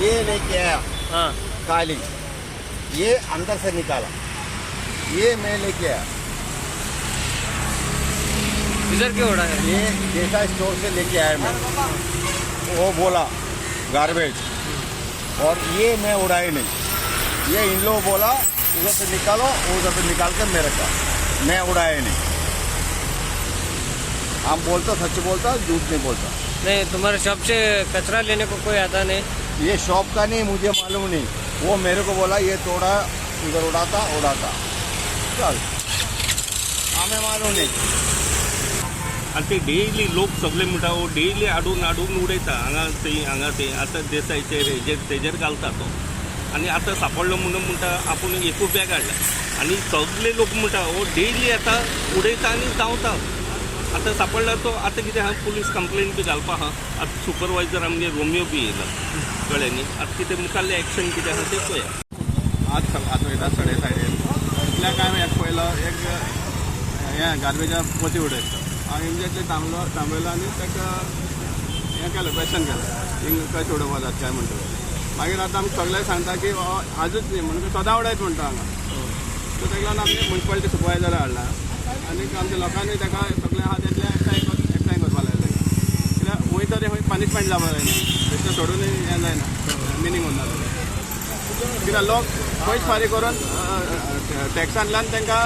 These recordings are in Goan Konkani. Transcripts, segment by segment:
ये लेके आया। हाँ। काली ये अंदर से निकाला, ये मैं लेके आया। इधर क्यों उड़ा है? ये डेटा स्टोर से लेके आया मैं। वो बोला गार्बेज, और ये मैं उड़ाई नहीं। ये इन लोग बोला उधर से निकालो, उधर से निकाल के मैं रखा, मैं उड़ाया नहीं। हम बोलता, सच बोलता, झूठ नहीं बोलता। नहीं, तुम्हारे शॉप से कचरा लेने को कोई आता नहीं? ये शॉप का नहीं, मुझे मालूम नहीं। वो मेरे को बोला ये तोड़ा, उधर उड़ाता उड़ाता, चल, हमें मालूम नहीं। आनी ते डेली लोक सगळे म्हणटा, हो डेली हाडून हाडून उडयता हांगा थंय, हांगा थंय। आतां देसायचेर हेजेर तेजेर घालता तो आनी आतां सांपडलो म्हणून म्हणटा आपूण एकूच बॅग हाडला। आनी सगळे लोक म्हणटा हो डेली आतां उडयता आनी धांवता। आतां सांपडला तो, आतां कितें आहा, पुलीस कंप्लेन बी घालपा आहा। आतां सुपरवायजर आमगे रोमियो बी येयला, कळ्ळें न्ही? आतां कितें मुखारलें एक्शन कितें आहा तें पळया। आज आतां वयता सडे सायडीन, इतल्या काय एक पयलो एक हें गार्बेजा पोती उडयता। हांव इमिजिएटली थांबलो, थांबयलो आनी ताका हें केलें, क्वेश्चन केलें, हिंग कशें उडोवपा जाता काय म्हणटा। मागीर आतां आमकां सगळे सांगता की हो आजूच न्ही म्हणून सदां उडयत म्हणटा हांगा। सो ताका लागून आमी मुन्सिपालिटी सुपरवायजर हाडला आनी आमच्या लोकांनी ताका सगळें आहा तेतलें एकठांय एकठांय करपा लायलें, कित्याक खंय तरी खंय पनिशमेंट जावपा जाय न्ही, बेश्टें सोडून हें जायना, मिनींग उरना तेजें। कित्याक लोक पयस फारीक करून टॅक्सांतल्यान तांकां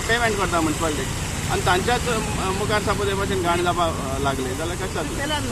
पेमेंट करता मुन्सिपालिटीक, आनी तांच्याच मुखार सपोज हे भशेन घाण जावपाक लागली जाल्यार कशें जातलें?